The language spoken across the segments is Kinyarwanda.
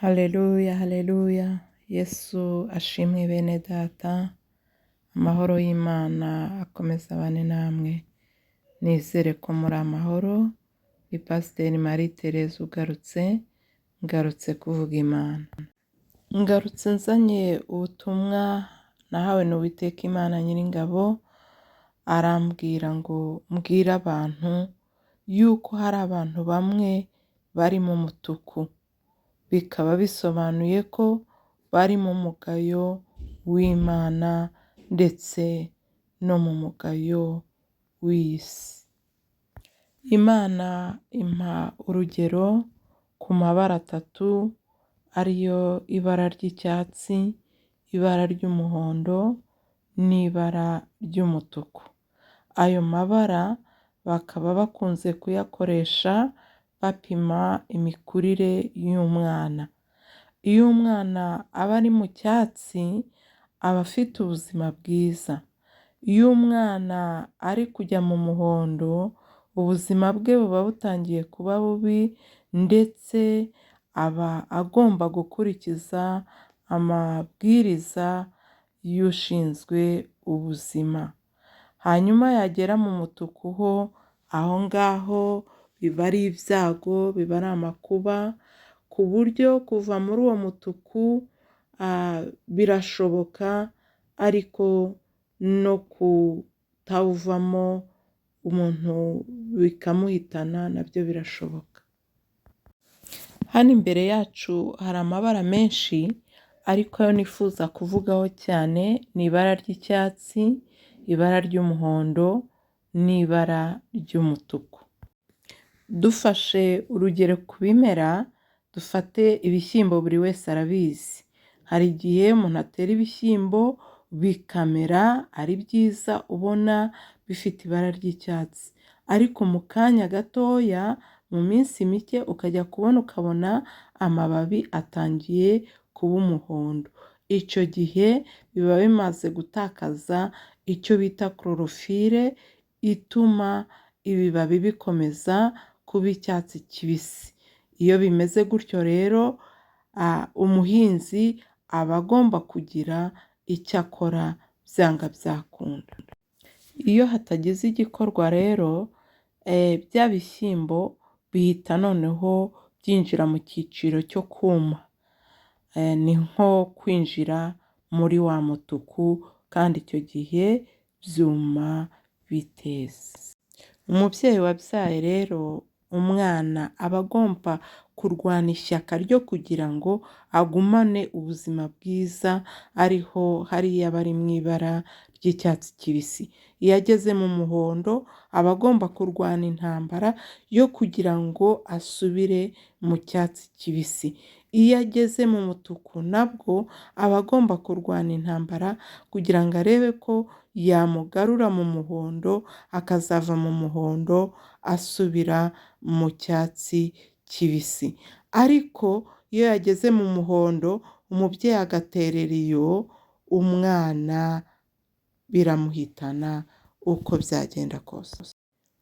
Haleluya, haleluya, Yesu ashimwe bene data, amahoro y'Imana akomeze abane namwe, nizere ko muri amahoro, ni Pasiteri Marie Therese ugarutse, ngarutse kuvuga Imana. Ngarutse nzanye ubutumwa nahawe n'Uwiteka Imana Nyiringabo, arambwira ngo mbwire abantu yuko hari abantu bamwe bari mu mutuku, bikaba bisobanuye ko bari mu mugayo w'Imana ndetse no mu mugayo w'iyi si. Imana impa urugero ku mabara atatu ariyo ibara ry'icyatsi, ibara ry'umuhondo n'ibara ry'umutuku. Ayo mabara bakaba bakunze kuyakoresha bapima imikurire y'umwana. Iyo umwana aba ari mu cyatsi aba afite ubuzima bwiza. Iyo umwana ari kujya mu muhondo ubuzima bwe buba butangiye kuba bubi ndetse aba agomba gukurikiza amabwiriza y'ushinzwe ubuzima. Hanyuma yagera mu mutuku ho aho ngaho biba ari ibyago, biba ari amakuba, ku buryo kuva muri uwo mutuku birashoboka ariko no kutawuvamo umuntu bikamuhitana nabyo birashoboka. Hano imbere yacu hari amabara menshi ariko ayo nifuza kuvugaho cyane ni ibara ry'icyatsi, ibara ry'umuhondo n'ibara ry'umutuku. Dufashe urugero ku bimera, dufate ibishyimbo buri wese arabizi. Hari igihe umuntu atera ibishyimbo bikamera ari byiza ubona bifite ibara ry'icyatsi, ariko mu kanya gatoya mu minsi mike ukajya kubona ukabona amababi atangiye kuba umuhondo. Icyo gihe biba bimaze gutakaza icyo bita chlorophylle ituma ibibabi bikomeza kuba icyatsi kibisi. Iyo bimeze gutyo rero umuhinzi aba agomba kugira icyo akora byanga byakunda. Iyo hatagize igikorwa rero bya bishyimbo bihita noneho byinjira mu cyiciro cyo kuma. Ni nko kwinjira muri wa mutuku kandi icyo gihe byuma biteze. Umubyeyi wabyaye rero umwana aba agomba kurwana ishyaka ryo kugira ngo agumane ubuzima bwiza, ariho hariya aba ari mu ibara ry'icyatsi kibisi. Iyo ageze mu muhondo aba agomba kurwana intambara yo kugira ngo asubire mu cyatsi kibisi. Iyo ageze mu mutuku nabwo aba agomba kurwana intambara kugira ngo arebe ko yamugarura mu muhondo, akazava mu muhondo asubira mu cyatsi kibisi. Ariko iyo yageze mu muhondo umubyeyi agaterera iyo, umwana biramuhitana uko byagenda kose.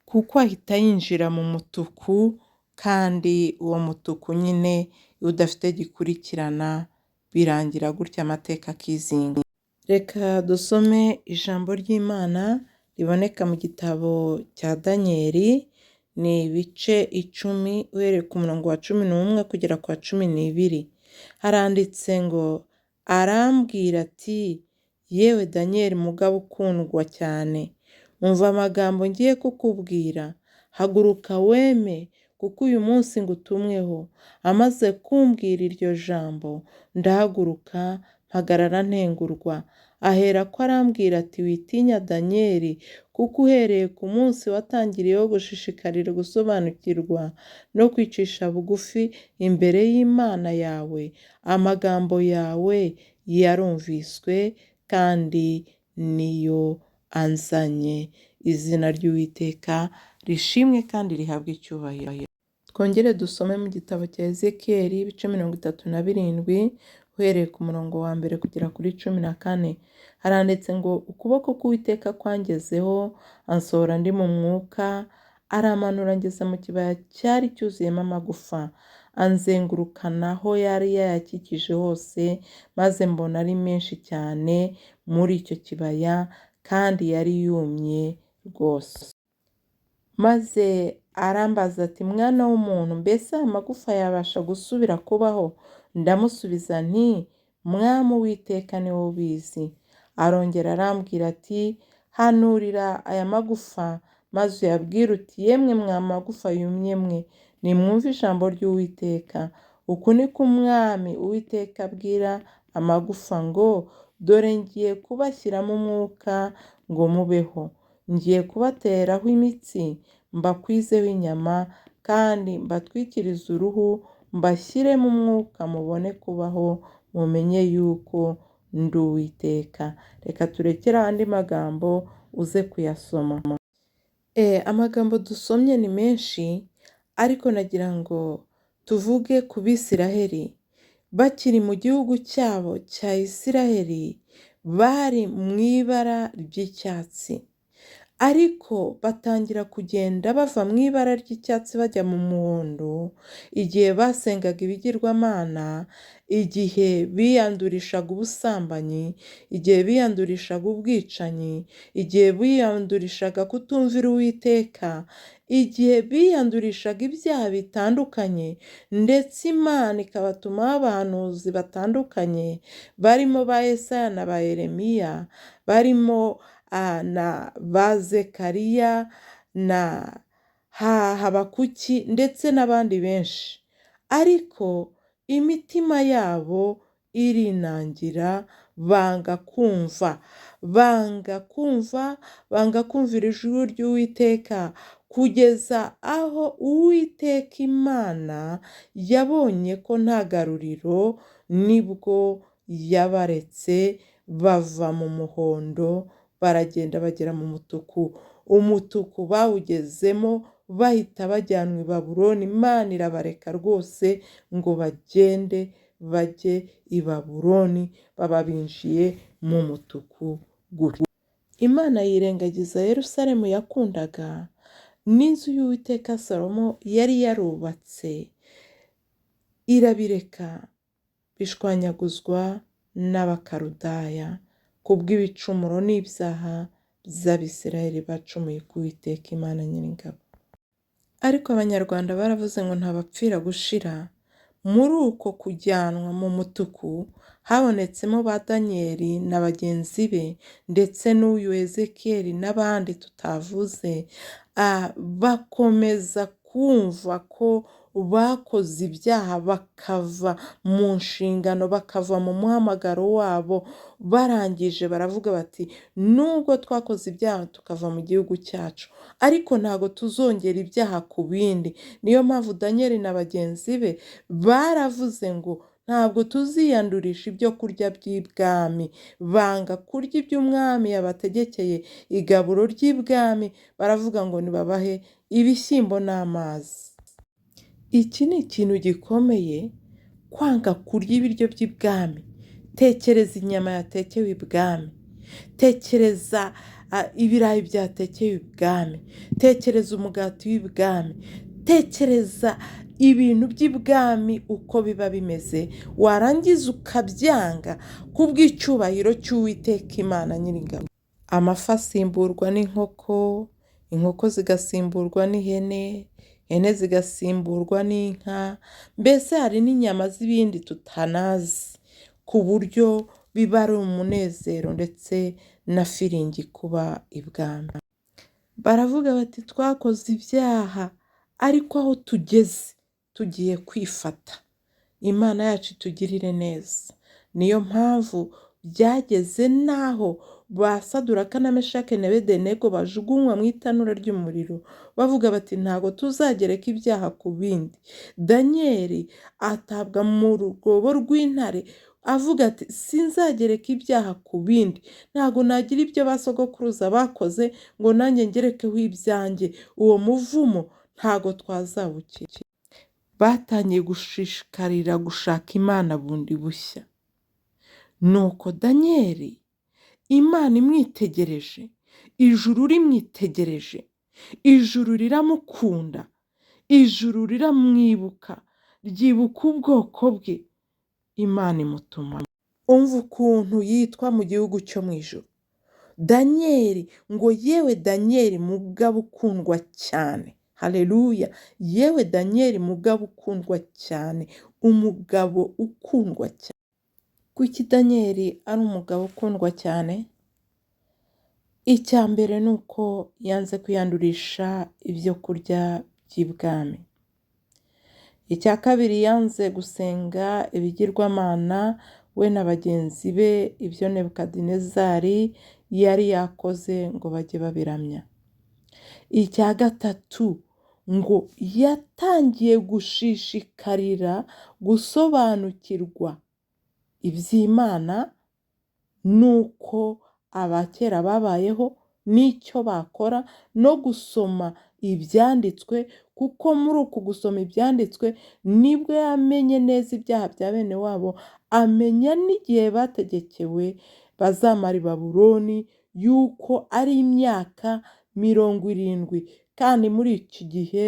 Kuko ahita yinjira mu mutuku kandi uwo mutuku nyine iyo udafite gikurikirana birangira gutya amateka akizinga. Reka dusome ijambo ry'Imana riboneka mu gitabo cya Daniyeli, ni ibice 10 uhereye ku murongo wa 11 kugera ku wa 12. Haranditse ngo arambwira ati yewe Daniyeli mugabo ukundwa cyane, umva amagambo ngiye kukubwira, haguruka weme kuko uyu munsi ngutumweho. Amaze kumbwira iryo jambo ndahaguruka mpagarara ntengurwa. Aherako arambwira ati witinya Daniyeli, kuko uhereye ku munsi watangiriyeho gushishikarira gusobanukirwa no kwicisha bugufi imbere y'Imana yawe, amagambo yawe yarumviswe kandi niyo anzanye. Izina ry'Uwiteka rishimwe kandi rihabwe icyubahiro. Twongere dusome mu gitabo cya Ezekiyeli ibice 37 uhereye ku murongo wa 1 kugera kuri 14. Haranditse ngo ukuboko k'Uwiteka kwangezeho ansohora ndi mu mwuka, aramanura angeza mu kibaya cyari cyuzuyemo amagufa, Anzengurukana aho yari yayakikije hose, maze mbona ari menshi cyane muri icyo kibaya, kandi yari yumye rwose. Maze arambaza ati: "Mwana w'umuntu, mbese aya magufa yabasha gusubira kubaho?" Ndamusubiza nti: "Mwami Uwiteka, ni wowe ubizi." Arongera arambwira ati: "Hanurira aya magufa, maze uyabwire uti: 'Yemwe mwa magufa yumye mwe, nimwumve ijambo ry'Uwiteka. Uku ni ko Umwami Uwiteka abwira amagufa ngo: Dore ngiye kubashyiramo umwuka ngo mubeho. Ngiye kubateraho imitsi, mbakwizeho inyama, kandi mbatwikirize uruhu, mbashyiremo umwuka mubone kubaho, mumenye yuko ndi Uwiteka.'" Reka turekere andi magambo uze kuyasoma. Amagambo dusomye ni menshi, ariko nagira ngo tuvuge ku Bisiraheli bakiri mu gihugu cyabo cya Isiraheli, bari mu ibara ry'icyatsi, ariko batangira kugenda bava mu ibara ry'icyatsi bajya mu muhondo igihe basengaga ibigirwamana, igihe biyandurishaga ubusambanyi, igihe biyandurishaga ubwicanyi, igihe biyandurishaga kutumvira Uwiteka, igihe biyandurishaga ibyaha bitandukanye, ndetse Imana ikabatumaho abahanuzi batandukanye barimo ba Yesaya na ba Yeremiya, barimo na ba Zekariya na Habakuki ndetse n'abandi benshi, ariko imitima yabo irinangira, banga kumva, banga kumva, banga kumvira ijwi ry'Uwiteka, kugeza aho Uwiteka Imana yabonye ko nta garuriro, nibwo yabaretse bava mu muhondo baragenda bagera mu mutuku. Umutuku bawugezemo bahita bajyanwa i Babuloni. Imana irabareka rwose ngo bagende bajye i Babuloni, baba binjiye mu mutuku gutyo. Imana yirengagiza Yerusalemu yakundaga n'inzu y'Uwiteka Salomo yari yarubatse, irabireka bishwanyaguzwa n'Abakaludaya kubw'ibicumuro n'ibyaha by'Abisiraheli bacumuye ku Uwiteka Imana Nyiringabo. Ariko Abanyarwanda baravuze ngo ntabapfira gushira. Muri uko kujyanwa mu mutuku habonetsemo ba Daniyeli na bagenzi be, ndetse n'uyu Ezekiyeli n'abandi tutavuze, bakomeza kumva ko bakoze ibyaha, bakava mu nshingano, bakava mu muhamagaro wabo. Barangije baravuga bati: "Nubwo twakoze ibyaha tukava mu gihugu cyacu, ariko ntabwo tuzongera ibyaha ku bindi." Niyo mpamvu Daniyeli na bagenzi be baravuze ngo: "Ntabwo tuziyandurisha ibyo kurya by'ibwami." Banga kurya ibyo umwami yabategekeye, igaburo ry'ibwami. Baravuga ngo nibabahe ibishyimbo n'amazi. Iki ni ikintu gikomeye, kwanga kurya ibiryo by'ibwami. Tekereza inyama yatekewe ibwami, tekereza ibirayi byatekewe ibwami, tekereza umugati w'ibwami, tekereza ibintu by'ibwami uko biba bimeze, warangiza ukabyanga kubw'icyubahiro cy'Uwiteka Imana Nyiringabo. Amafi asimburwa n'inkoko, inkoko zigasimburwa n'ihene, ihene zigasimburwa n'inka, mbese hari n'inyama z'ibindi tutanazi, ku buryo biba ari umunezero ndetse na firingi kuba ibwami. Baravuga bati: "Twakoze ibyaha, ariko aho tugeze tugiye kwifata, Imana yacu itugirire neza." Niyo mpamvu byageze n'aho ba Saduraka na Meshake na Abedenego bajugunywa mu itanura ry'umuriro, bavuga bati: "Ntabwo tuzagereka ibyaha ku bindi." Daniyeli atabwa mu rwobo rw'intare avuga ati: "Sinzagereka ibyaha ku bindi, ntabwo nagira ibyo ba sogokuruza bakoze ngo nanjye ngerekeho ibyanjye, uwo muvumo ntabwo twazawukira." Batangiye gushishikarira gushaka Imana bundi bushya. Nuko Daniyeli, Imana imwitegereje, ijuru rimwitegereje, ijuru riramukunda, ijuru riramwibuka. ryibuka ubwoko bwe, Imana imutuma. Umva ukuntu yitwa mu gihugu cyo mu ijuru. Daniyeli ngo yewe Daniyeli mugabo ukundwa cyane, haleluya, yewe Daniyeli mugabo ukundwa cyane, umugabo ukundwa cyane. Kuki Daniyeli ari umugabo ukundwa cyane? Icya mbere ni uko yanze kwiyandurisha ibyo kurya by'ibwami. Icya kabiri yanze gusenga ibigirwamana we na bagenzi be ibyo Nebukadinezari yari yakoze ngo bajye babiramya. Icya gatatu ngo yatangiye gushishikarira gusobanukirwa iby'Imana n'uko abakera babayeho n'icyo bakora no gusoma ibyanditswe, kuko muri uku gusoma ibyanditswe nibwo yamenye neza ibyaha bya bene wabo, amenya n'igihe bategekewe bazamara i Babuloni yuko ari imyaka 70, kandi muri iki gihe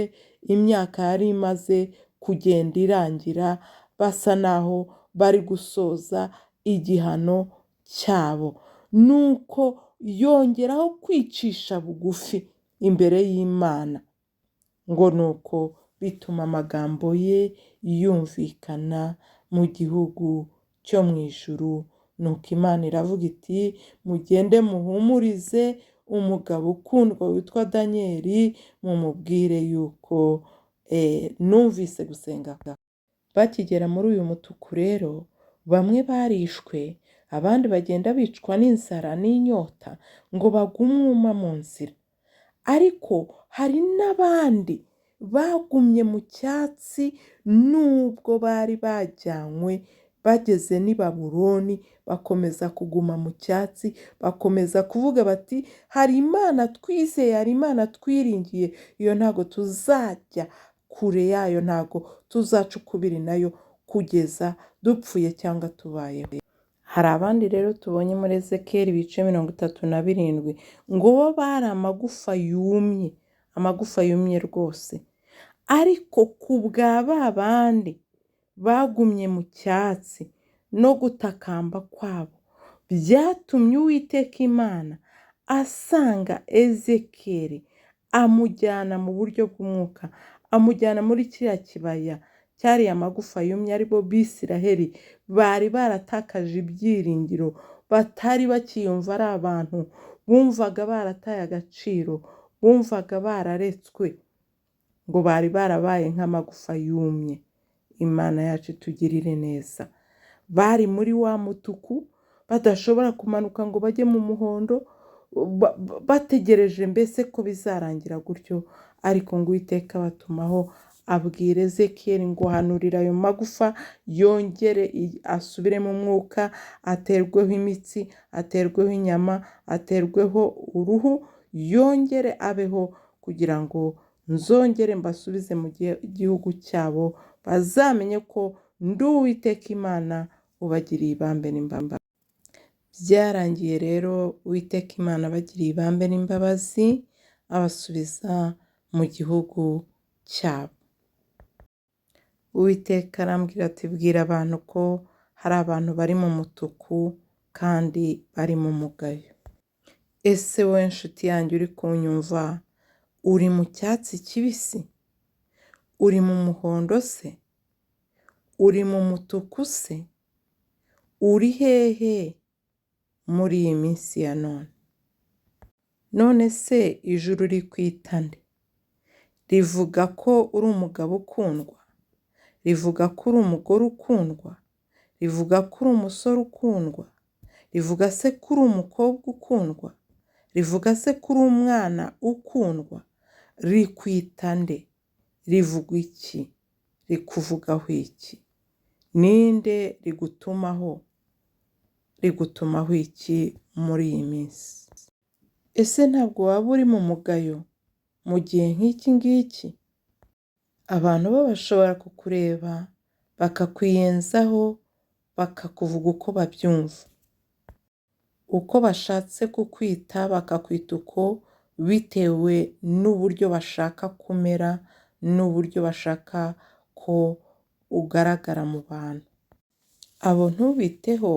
imyaka yari imaze kugenda irangira, basa naho bari gusoza igihano cyabo. Nuko yongeraho kwicisha bugufi imbere y'Imana, ngo nuko bituma amagambo ye yumvikana mu gihugu cyo mu ijuru. Nuko Imana iravuga iti mugende muhumurize umugabo ukundwa witwa Daniyeli, mumubwire yuko numvise gusenga. Bakigera muri uyu mutuku rero, bamwe barishwe, abandi bagenda bicwa n'inzara n'inyota ngo bagwe umwuma mu nzira. Ariko hari n'abandi bagumye mu cyatsi nubwo bari bajyanywe bageze n'i Babuloni, bakomeza kuguma mu cyatsi, bakomeza kuvuga bati hari Imana twizeye, hari Imana twiringiye, iyo ntabwo tuzajya kure yayo, ntabwo tuzaca ukubiri nayo kugeza dupfuye cyangwa tubayeho. Hari abandi rero tubonye muri Ezekiyeli ibice 37, ngo bo bari amagufa yumye, amagufa yumye rwose. Ariko ku bwa ba bandi bagumye mu cyatsi no gutakamba kwabo, byatumye Uwiteka Imana asanga Ezekiyeli amujyana mu buryo bw'umwuka, amujyana muri kiriya kibaya cyariye amagufa yumye, aribo Bisiraheli bari baratakaje ibyiringiro, batari bakiyumva ari abantu, bumvaga barataye agaciro, bumvaga bararetswe, ngo bari barabaye nk'amagufa yumye. Imana yacu itugirire neza. Bari muri wa mutuku, badashobora kumanuka ngo bajye mu muhondo, bategereje mbese ko bizarangira gutyo, ariko ngo Uwiteka abatumaho abwira Ezekiyeli ngo hanurira ayo magufa yongere asubire mu mwuka, aterweho imitsi, aterweho inyama, aterweho uruhu, yongere abeho kugira ngo nzongere mbasubize mu gihugu cyabo, bazamenye ko ndi Uwiteka Imana ubagiriye ibambe n'imbabazi. Byarangiye rero Uwiteka Imana abagiriye ibambe n'imbabazi, abasubiza mu gihugu cyabo. Uwiteka arambwira ati bwira abantu ko hari abantu bari mu mutuku kandi bari mu mugayo. Ese wowe nshuti yanjye uri kunyumva, uri mu cyatsi kibisi? Uri mu muhondo se? Uri mu mutuku se? Uri hehe muri iyi minsi ya none? None se ijuru rikwita nde? Rivuga ko uri umugabo ukundwa? Rivuga ko uri umugore ukundwa? Rivuga ko uri umusore ukundwa? Rivuga se ko uri umukobwa ukundwa? Rivuga se ko uri umwana ukundwa? Rikwita nde? Rivuga iki? Rikuvugaho iki? Ninde rigutumaho? Rigutumaho iki muri iyi minsi? Ese ntabwo waba uri mu mugayo mu gihe nk'iki ngiki? Abantu bo bashobora kukureba bakakwiyenzaho, bakakuvuga uko babyumva, uko bashatse kukwita bakakwita uko, bitewe n'uburyo bashaka kumera n'uburyo bashaka ko ugaragara mu bantu. Abo ntubiteho,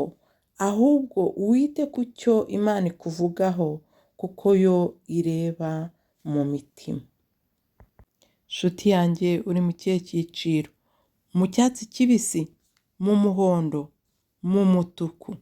ahubwo wite ku cyo Imana ikuvugaho kuko yo ireba mu mitima. Nshuti yanjye, uri mu kihe cyiciro? Mu cyatsi kibisi, mu muhondo, mu mutuku?